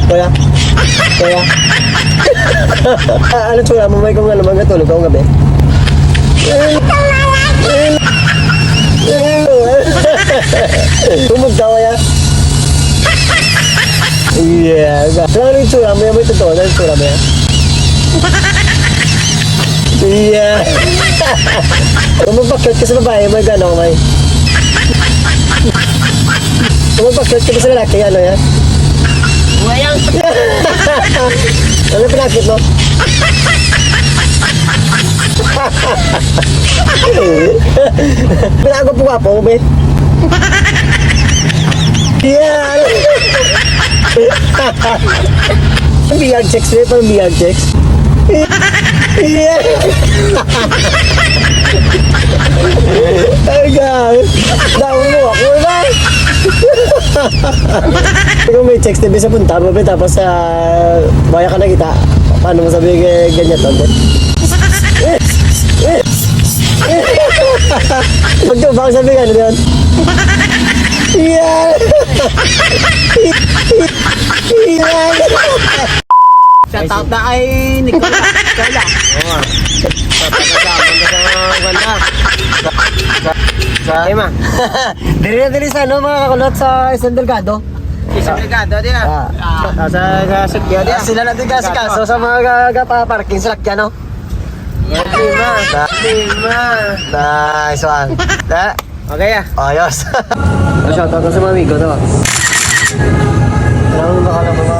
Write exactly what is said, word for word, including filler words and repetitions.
Kuya. Kuya. Ah, ano tsura mo, may kung ano, magkatulog ako gabi? Tumog ka, kuya. Yeah. Pero ano yung tsura mo? Yan mo yung totoo. Ano yung tsura mo yan? Yeah. Kung magpakit ka sa babae, may gano'n, may. Kung magpakit ka sa lalaki, ano yan? Wayang. Ano pinakit mo? Pinago po nga po, be. Yeah. Biyag chicks, be. Pang biyag chicks. Yeah. Ay, God. Dami mo ako na. Kung may chicks, di ba, sa punta mo, be, tapos, ah, baya ka nakita. Paano mo sabi, eh, ganyan to, be? Magtubang sabi nga, ano yun? Yeah. Yeah. Shout out na kay Nicole. Nicole. Oo nga. Papasama ka sa mga ganda. Sa, sa, sa, Ay, ma. Diri na diri sa, ano, mga kakulot, sa San Delgado. Isang Delgado, di ba? Ah. Ah, sa, sa Sikya, di Ah, ba? Sila na din kasi kaso sa mga ga-, ga-, pa-, parking sa lakyan, no? Lima. Lima. Nice one. Eh? Okay, ah. Ayos. Shout out sa mga amigo, to. Alam mo ba ka na mga